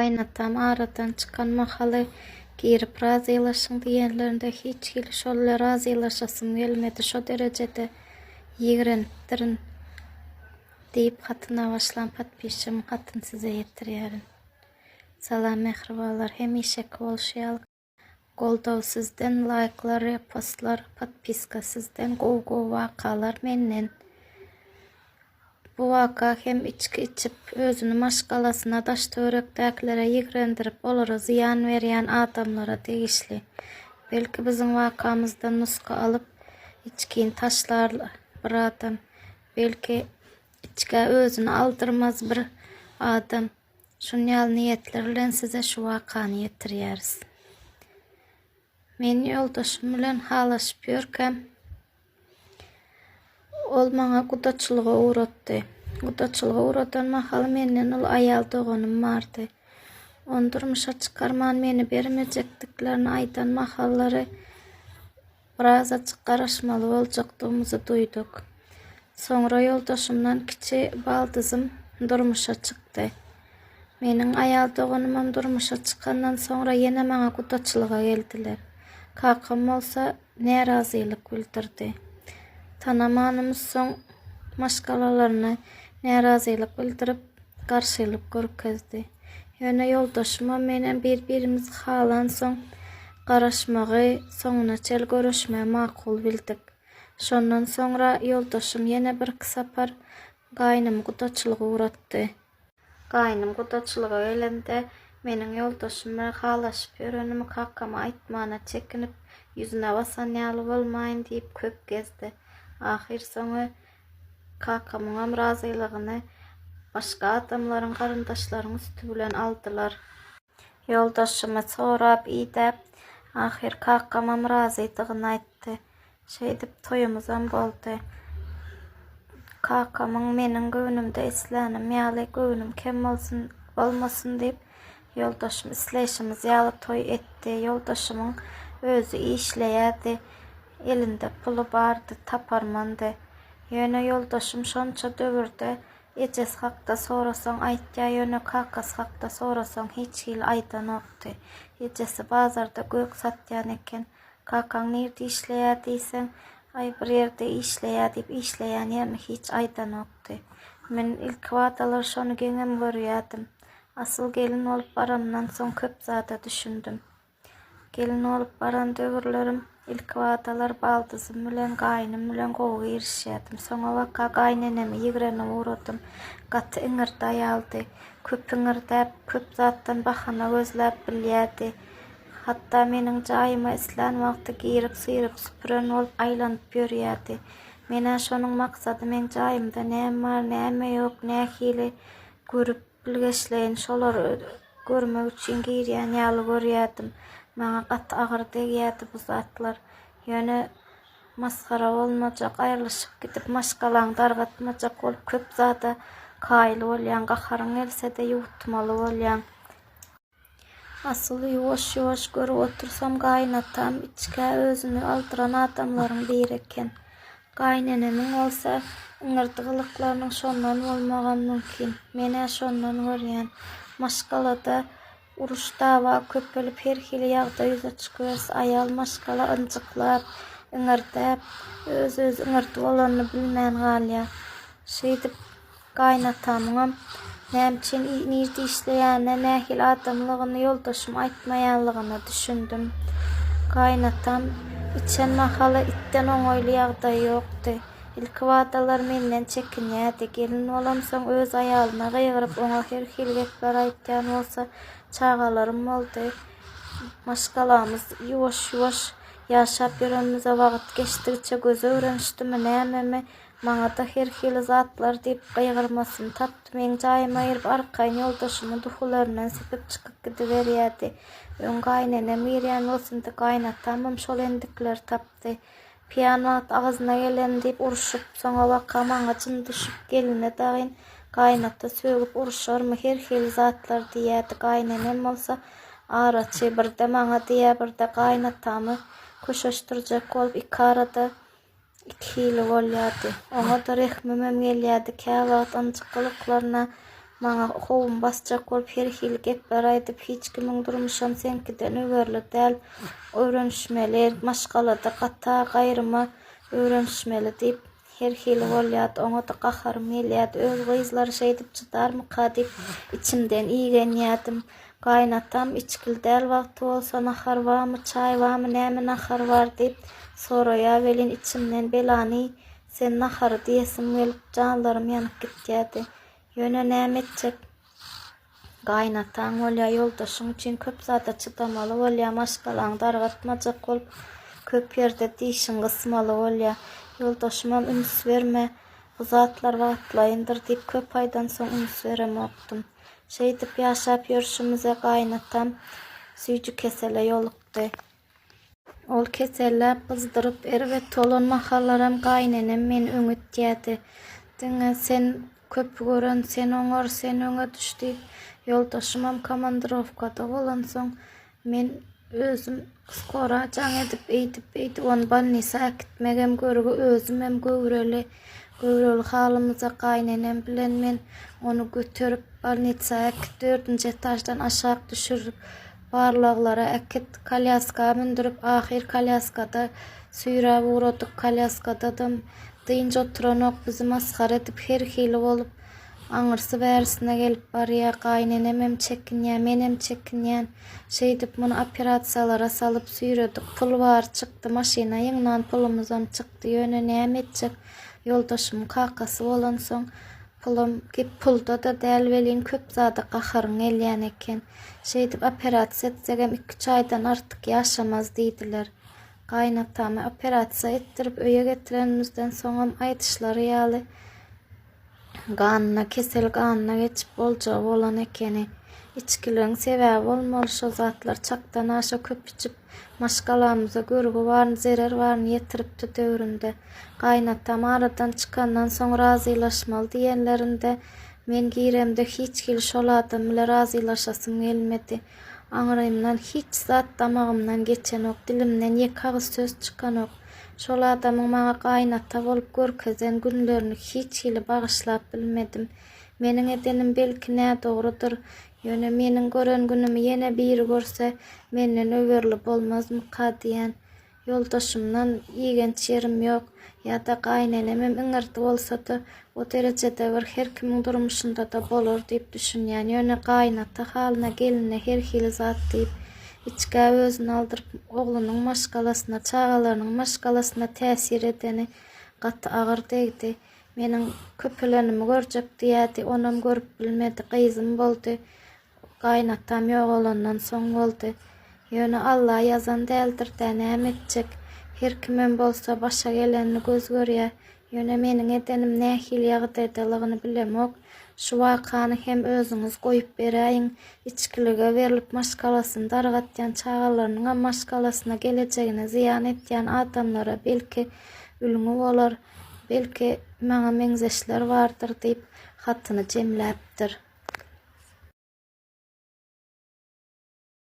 Gaýynatam aradan çykan mahaly girip razylaşyň diýenlerinde hiç hili şol bilen razylaşasym gelmedi, şo derejede ýigrenipdirin diýip hatyna başlan podpisçigimiň hatyny size ýetirýärin. Salam mähribanlar hemişeki bolşy ýaly Goldaw sizden laýklar repostlar podpiska sizden gowy gowy wakalar menden. Bu waka hem içki içip özüni maşgalasyna daş töwerekdäkilere ýigrendirip olara zyýan berýän adamlara degişli. Belki biziň wakamyzdan nusga alyp içkini taşlar bir adam. Belki içgä özüni aldyrmaz bir adam. Şun ýaly niýetler bilen size şu wakany ýetirýäris. Men ýoldaşym bilen halaşyp ýörkäm, ol maňa gudaçylyga ugratdy. Gudaçylyga ugradan mahaly menden uly aýal doganym bardy. Ony durmuşa çykarman meni bermejekdiklerini aýdan mahallary Birazajyk garaşmaly boljakdygymyzy duýduk. Soňra ýoldaşymdan kiçi baldyzym durmuşa çykdy. Meniň aýal doganymam durmuşa çykandan soňra ýene maňa gudaçylyga geldiler. Kakam bolsa närazylyk bildirdi. Tanamanymyzsoň maşgalalaryna närazylyk bildirip, garşylyk görkezdi. Ýöne ýoldaşymam menem bir-birimizi halansoň, garaşmagy, soňuna çenli görüşmegi makul bildik. Şondan soňra ýoldaşym ýene birki sapar gaýnymy gudaçylyga ugratdy. Gaýnym gudaçylyga gelende, meniň ýoldaşym bilen halaşyp ýörenimi kakama aýtmana çekinip, ýüzüne basan ýaly bolmaýyn diýip köp gezdi. Ahyrsoňy Kakamyňam razylygyny başga adamlaryň, garyndaşlaryň üsti bilen aldylar. Ýoldaşymy sorap, idäp, ahyr kakamam razydygyny aýtdy. Şeýdip toýumyzam boldy. Kakamyň meniň göwnümde islänim ýaly göwnüm kem bolsun, bolmasyn diýip, ýoldaşym isleýşimiz ýaly toý etdi. Ýoldaşymyň özi işleýärdi. Elinde puly bardy, taparmandy. Ýöne ýoldaşym şonça döwürde ejesi hakda sorasaň aýtýa, ýöne kakasy hakda sorasaň hiç hili aýdanokdy. Ejesi bazarda gök satýan eken. Kakaň nirde işleýär diýseň, aý bir ýerde işleýär diýip işleýän ýerini hiç aýdanokdy. Men ilkibadalar şony geňem görýärdim. Asyl gelin bolup baranymdan soň köp zada düşündim. Gelin bolup baran döwürlerim ilkibadalar baldyzym bilen, gaýnym bilen gowy girişýärdim. Soňabaka gaýynenemi ýigrenip ugradym. Gaty iňirdi aýaldy. Köp iňirdäp, köp zatdan bahana gözläp bilýärdi. Hatda meniň jaýyma islän wagty girip, syryp-süpüren bolup aýlanyp ýörýärdi. Men-ä şonuň maksady meň jaýymda näme bar, näme ýok, nähili görüp Bilgeşleýin şolary görmek üçin girýän ýaly görýärdim. Maňa gaty agyr degýärdi bu zatlar. Ýöne masgara bolmajak, aýrylyşyp gidip maşgalaňy dargatmajak bolup köp zada kaýyl bolýaň, gaharyň gelse-de ýuwutmaly bolýaň. Asyl ýuwaş-ýuwaş görüp otursam gaýynatam içgä özüni aldyran adamlaryň biri eken. Gaýynenemiň bolsa iňirdi gylyklarynyň şondan bolmagam mümkin. Men-ä şondan görýän. Maşgalada uruş-dawa köpelip her hili ýagdaý ýüze çykyberse aýal maşgala ynjyklap, iňirdäp, öz-özi iňirdi bolanyny bilmän galýar. Şeýdip Gaýynatamyňam näme üçin nirde işleýänine, nähili adamlygyny ýoldaşym aýtmaýanlygyna düşündim. Gaýynatam içen mahaly itden oňaýly ýagdaýy ýokdy. Ilkibadalar menden çekinýärdi. Gelin bolamsoň öz aýalyna gygyryp, oňa her hili gepler aýtýan bolsa, çagalarym boldy. Maşgalamyz ýuwaş-ýuwaş ýaşap ýörenimize wagt geçdigiçe göze öwrenişdimi, nämemi, Maňa-da her hili zatlar diýip gygyrmasyny tapdy. Meň jaýyma girip arkaýyn ýoldaşymyň duhulerinden sepip çykyp gidiberýärdi. Öň gaýynenem girýän bolsa indi gaýynatamam şol endikleri tapdy. Pyýan wagt agzyna geleni diýip urşup, soňabaka maňa jyn düşüp geline dagyn gaýynata sögüp urşarmy her hili zatlar diýýärdi. Gaýynenem bolsa araçy, birde maňa diýýär, birde gaýynatamy köşeşdirjek bolup iki arada Iki hili bolýardy. Oňa-da rehmimem gelýärdi. Käwagt ynjyk gylyklaryna. Maňa howumy basjak bolup her hili gepler aýdyp, hiç kimiň durmuşam seňkiden öwerli däl, öwrenişmeli, maşgalada gata gaýryma öwrenişmeli diýip, her hili bolýardy. Oňa-da gaharym gelýärdi. Öz gyzlary şeýdip çydarmyka diýip, içimden igenýärdim. Gaýynatam içgili däl wagty bolsa nahar barmy, çaý barmy, näme nahar bar diýip, soraýar welin içimden belany sen nahary diýesim gelip, janlarym ýanyp gitýärdi. Ýöne näme etjek? Gaýynataň bolýar, ýoldaşyň üçin köp zada çydamaly bolýar, maşgalaňy dargatmajak bolup köp ýerde dişiňi gysmaly bolýar. Ýoldaşymam üns berme, bu zatlar wagtlaýyndyr diýip köp aýdan soň üns beremokdym. Şeýdip ýaşap ýörşümize gaýynatam süýji kesele ýolukdy. Ol keselläp, gyzdyryp, erbet bolan mahallaram gaýynenem meni öňe itýärdi. Diňe sen köpi gören, sen oňar, sen öňe düş diýip, ýoldaşymam komandirowkada bolansoň, men özüm skora jaň edip, eýdip-beýdip ony bolnisa äkitmegem görgi, özümem göwreli. Göwreli halymyza gaýynenem bilen men ony göterip, bolnisa äkit, dördünji etaždan aşak düşürip, Barlaglara äkit, kolýaska mündürip, ahyr kolýaskada süýräp ugradyk, kolýaskadadam dynç oturanok, bizi masgara edip her hili bolup, aňyrsy bärisine gelip barýa, gaýynenemem çekinýä, menem çekinýän, şeýdip muny operasiýalara salyp süýredik, pul bary çykdy, maşyna ýygnan pulumyzam çykdy, ýöne näme etjek, ýoldaşymyň kakasy bolansoň, pulam, gep pulda-da däl welin köp zada gaharyň gelýän eken. Şeýdip operasiýa etsegem iküç aýdan artyk ýaşamaz diýdiler. Gaýynatamy operasiýa etdirip öýe getirenimizden soňam aýdyşlary ýaly ganyna kesel ganyna geçip boljagy bolan ekeni. Içgiligiň sebäbi bolmaly şo zatlar çakdan aşa köp içip maşgalamyza görgi baryny zerer baryny ýetiripdi döwründe. Gaýynatam aradan çykandan soň razylaşmaly diýenlerinde Men giremde hiç hili şol adam bile razylaşasym gelmedi. Aňrymdan hiç zat damagymdan geçenok, dilimden ýeke agyz söz çykanok. Şol adamyň maňa gaýynata bolup görkezen günlerini hiç hili bagyşlap bilmedim. Meniň edenim belki nädogrudyr, ýöne meniň gören günümi ýene biri görse, menden öwerli bolmazmyka diýän. Ýoldaşymdan igenç ýerim ýok, ýa-da gaýynenemem iňirdi bolsa-da, o derejede bir her kimiň durmuşynda-da bolar diýip düşünýän. Ýöne gaýynata halyna geline her hili zat diýip, içgä özüni aldyryp, oglunyň maşgalasyna, çagalarynyň maşgalasyna täsir edeni gaty agyr degdi. Meniň köpelenimi görjek diýýärdi, onam görüp bilmedi. Gyzym boldy. Gaýynatam ýogalandan soň boldy. Ýöne Alla ýazan däldir-dä, näme etjek. Her kimem bolsa başa gelenini göz görýä. Ýöne meniň edenim nähili ýagdaýdalygyny bilemok. Şu wakany hem özüňiz goýup beräýiň. Içgilige berlip maşgalasyny dargatýan, çagalarynyňam maşgalasyna, gelejegine zyýan etýän adamlara belki ülňi bolar, belki maňa meňzeşler bardyr diýip, hatyny jemläpdir.